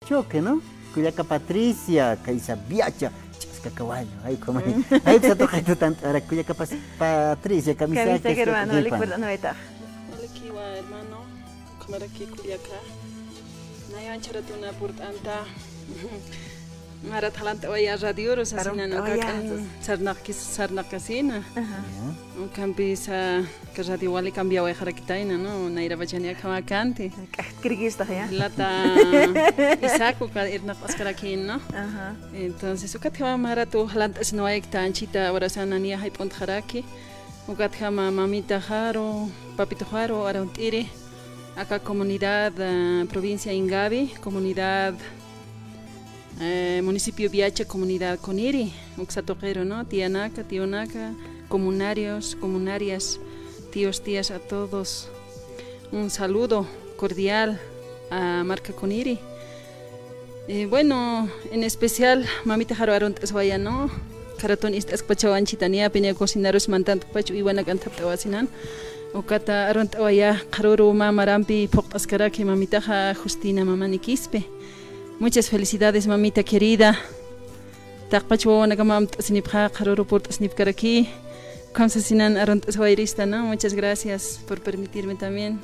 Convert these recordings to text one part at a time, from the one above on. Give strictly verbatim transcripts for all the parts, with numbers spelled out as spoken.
Choque, ¿no? Kullaka Patricia, kaysa Viacha, ch'aska caballo, ay, como, ay, pues, toca tu tanto, ahora kullaka Pas-, Patricia, camisa, camiseta, que es hermano, que le pan. Acuerdan, no, ahí está. Walikiwa, hermano, ukhamaraki kullaka. Nayawan charatuna purt'anta. Marat jalant'awaya radioru, sasina, no, kakan sarnaqkis, sarnaqkasina. Ajá. Ya. Ukampisa, ka radio wali cambiawayxarakitayna, ¿no? Nayrapachani akhamakanti. K'ajtkirkistax, ya. Jilata Isaco, ka irnaqt'askarakin, ¿no? Ajá. Entonces, ukatjama maratu jalant'asiniwayakta anchita, abrasananiya jayp'untxaraki. Ukatjama mamitaxaru, papituxaru, arunt'iri, aka comunidad, ah, provincia Ingavi, comunidad, eh, municipio Viacha, comunidad Coniri, uksa tuqiru, ¿no? Tiyanaka, tiyunaka, comunarios, comunarias, tíos, tías, a todos. Un saludo cordial a Marca Coniri. Eh, bueno, en especial, mamitaxaru arunt'aswaya, ¿no? Karatun ist'askpachaw anchita, niya pini cocinarus mantantkpach uywanak anthapt'awasinan. Ukata arunt'awaya, qharüru mä marampi phuqt'askaraki mamitaxa Justina Mamani Quispe. Muchas felicidades, mamita querida. Taqpach wawanakama amt'asinipxa, qharüru purt'asinipkaraki. Ukham sasinan arunt'aswayrista, ¿no? Muchas gracias por permitirme también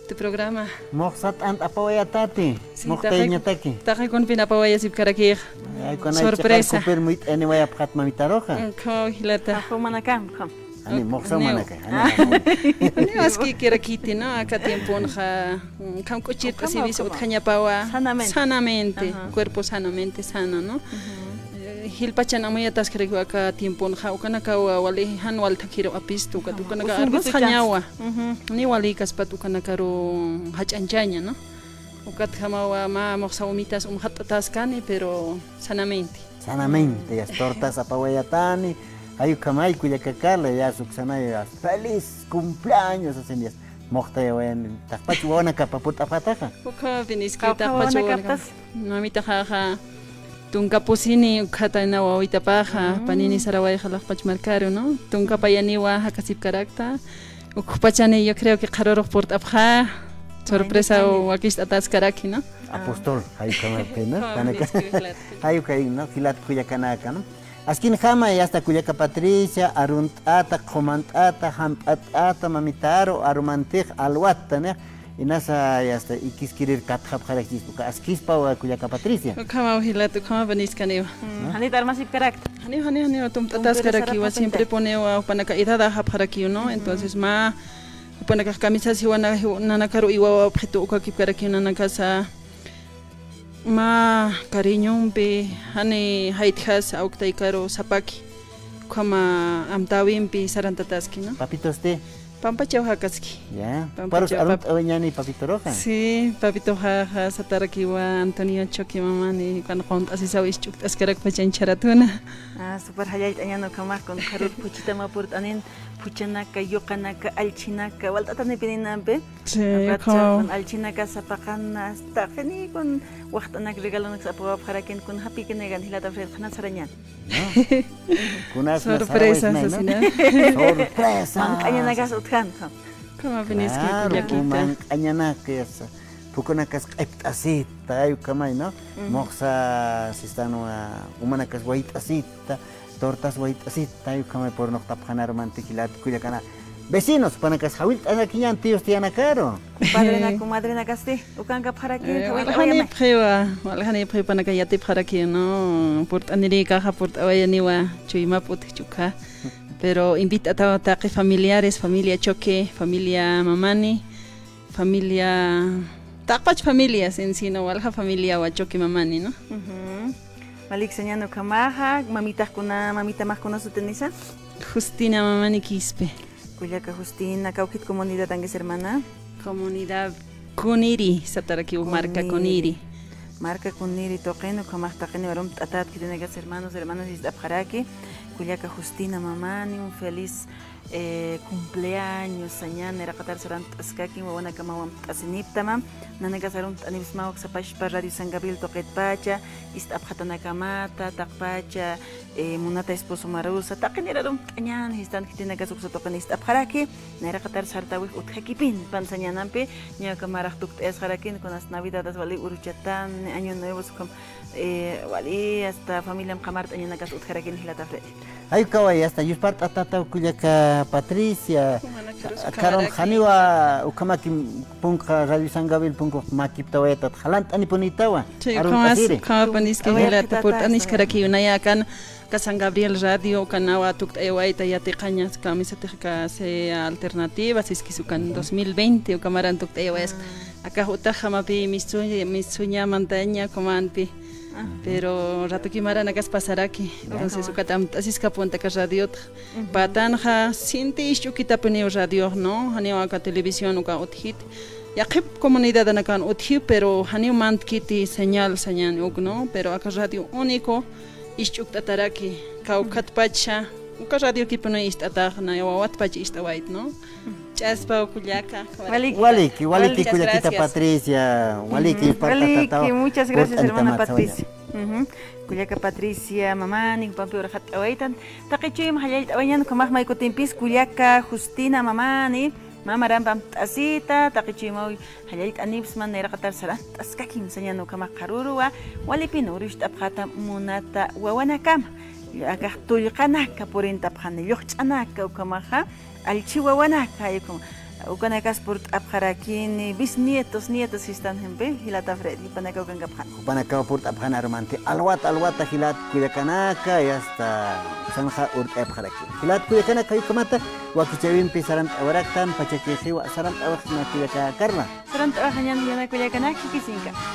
tu programa. Muxsat ant'apawayatati, sí, muxt'ayañataki. Taqi, taqi kunpin apawayasipkarakix. Ay, kuna sorpresa. Ay, chiqar kupir muyt'aniwayapxat mamitaruxa. Ukham, jilata. Ajumanakam, ukham. Ani, muxsamanaka, ani, ani. Ani, aski kirakiti, ¿no? Aka tiemponxa, mm, kham k'uchirt'asiwis utjañapawa. Sanamente. Sanamente, ajá, cuerpo sanamente sano, ¿no? Ujú. Eh, jilpachan amuyataskarakiwa aka tiemponxa, ukanakawa wali jan walthakiru apistu, ukat, ajá, ukanaka armasxañawa. Ujú. Ni walikaspat ukanakaru jach'añchaña, ¿no? Ukatjamawa mä muxsa umitas umxatt'ataskani, pero sanamente. Sanamente, yas tortas apawayatani, jay ukhamay kullaka Carla, yas uksanay, yas feliz cumpleaños, asin, yas muxtayawayani, taqpach wawanakapa purt'apxataxa. Ukhapiniski, taqpach wawanakapa. Mamitaxaxa, tunka pusini, ukhatayna wawitapaxa, panini sarawayxa laqpach markaru, ¿no? Tunka payaniwa jakasipkarakta, ukpachani, yo creo que qharürux purt'apxa, sorpresa wakicht'ataskaraki, ¿no? Apóstol, jay ukhamapina, jay ukhay, ¿no? Jilat kullakanaka, ¿no? Askinjama, yasta kullaka Patricia, arunt'ata, qhumant'ata, jamp'at'ata, mamitaru, arumantix, alwatta, ¿no? Inasa, yasta, ikiskirir katxapxarakchispa, askispawa kullaka Patricia. Ukhamaw jilata, ukhamapiniskaniwa. Mm, ¿no? Janit armasipkarakta. Janiw, janiw, janiw, tumt'ataskarakiwa, siempre puniwa, jupanaka edad ajapxarakiw, ¿no? Entonces, mä, jupanakax kamisas jiwana, nanakaru iwawa objeto ukakipkarakiw nanakasa, mä cariñompi, jani jaytjas awktaykaru sapaki, ukhama amtäwimpi sarantataski, ¿no? Papitosti. Pampachaw jakaski. Ya. Pampachaw, parus arunt'awañani papitoruxa. Sí, papitoxaxa satarakiwa Antonio Choque Mamani, ukan qunt'asisaw isch'ukt'askarakpachan charatuna. Ah, super jallallt'añan ukhamax, kun qharür phuchhitama purt'anin, phuchhanaka, yuqanaka, allchhinaka, walt'atanipininampi. Sí, ukhamaw. Kun allchhinaka sapaqan, hasta qini kun waxt'anak regalonak sapawapxarakin, kun japikinikan jilata Fred, qhanat sarañan. ¿No? Kunas sorpresa, sasina. Sorpresa. Manq'añanakas utjan, ¿no? Ukhama piniski, claro, kullakita. Manq'añanakas, phukunakas q'ipt'asita, jay ukhamay, ¿no? Muxsa sistanwa, umanakas wayt'asita, tortas wayt'asita, jay ukhamay purnuqtapxanaru manti jilat kullakana. Vecinos, panakas jawillt'anakiñan, tíos, tiyanakaru. Padrenak, comadrenakasti, ukankapxaraki, eh, jawillt'awayamay. Waljanipxiwa, waljanipxiwa, panaka yatipxaraki, ¿no? Purt'anirïkaxa, purt'awayaniwa, chuymap utji chukha. Pero invitataw taqi familiares, familia Choque, familia Mamani, familia, taqpach familias en sí, ¿no? Walja familiawa Choque Mamani, ¿no? Ujú. Walik sañan ukhamaxa, mamitaxkuna, mamitamaxkuna sutinisa? Justina Mamani Quispe. Kullaka Justina, kawkit comunidad angis hermana? Comunidad Kuniri, satarakiw marka Kuniri. Marka Kuniri tuqin, ukhamax taqiniw arunt'atat khitinakas hermanos, hermanas, ist'apxaraki. Kullaka Justina Mamani, un feliz eh, cumpleaños sañan, nayraqatar sarant'askakim, wawanakamaw amt'asiniptama, nanakas arumt'anipsmaw aksa pachpa Radio San Gabriel tuqitpacha, ist'apxatanakamata, taqpacha, eh, munata esposo Marusa, taqinir arumt'añän, jistan khitinakas uksa tuqin ist'apxaraki, nayraqatar sartawix utjakipinpan sañänampi, ñä uka marak tukt'ayasxarakin, kunas Navidadas wali uruchatan, Año Nuevos ukham, eh, wali hasta familiam qamart'añanakas utjarakin jilata Freddy. Ay, ukawa, hasta yuspart'atataw kullaka Patricia, Mana karus karon ukhamaraki. Janiwa ukhamaki punka Radio San Gabriel punku makiptawaytat jalant'anipunitawa. Sí, arun ukamas, asiri. Ukhamapan iski. A ver, jilata purt'aniskarakiw nayakan, ka San Gabriel Radio, uka nawa tukt'ayawayta yatiqañas, kamisatix ka sea alternativa, siskis ukan dos mil veinte, uka maran tukt'ayawayas. Akax utax jamapi misu-, misuñamantaña, ukamanpi. Pero ratuki maranakas pasaraki. Entonces, ukat amt'asiskapunta ka radiota. Patanxa, sinti isch'ukitapuniw radiox, ¿no? Janiw aka televisión uka utjit. Yaqhip comunidadanakan utji, pero janiw mantkiti señal, señal uk, ¿no? Pero aka radio único, isch'ukt'ataraki, kawkhatpacha, uka radiokipuni ist'atax, na wawatpacha ist'awayt, ¿no? Ch'aspa kullaka. Waliki. Waliki, waliki. Muchas kullakita gracias. Patricia, waliki, waliki, muchas gracias, hermana Patricia. Kullaka Patricia, mamani, jupampi uraqat'awaytan. Taqi chuyma jallallt'awañan, ukhamax may kutimpis kullaka Justina, mamani, mamarampi amt'asita, taqi chuymaw jallallt'anipsman, nayraqatar sarant'askakim sañan ukhamax qharüruwa, walipin urucht'apxätam munata wawanakama. Akax tullqanaka purintapxani, lluqch'anaka ukhamaxa, allchhi wawanaka, ukhama, ukanakas purt'apxarakini, bisnietos, nietos sistan jimpi, jilata Freddy, jupanaka ukankapxani. Jupanakaw purt'apxani arumanti, alwat, alwata jilat kullakanaka, y hasta uksanxa urt'ayapxarakini. Jilat kullakanaka, ukhamata, wakichäwimpi sarant'awaraktan, pachakixiwa, sarant'awixna kullaka Carla. Sarant'awaxañan jilanaka kullakanaka, jikisinka.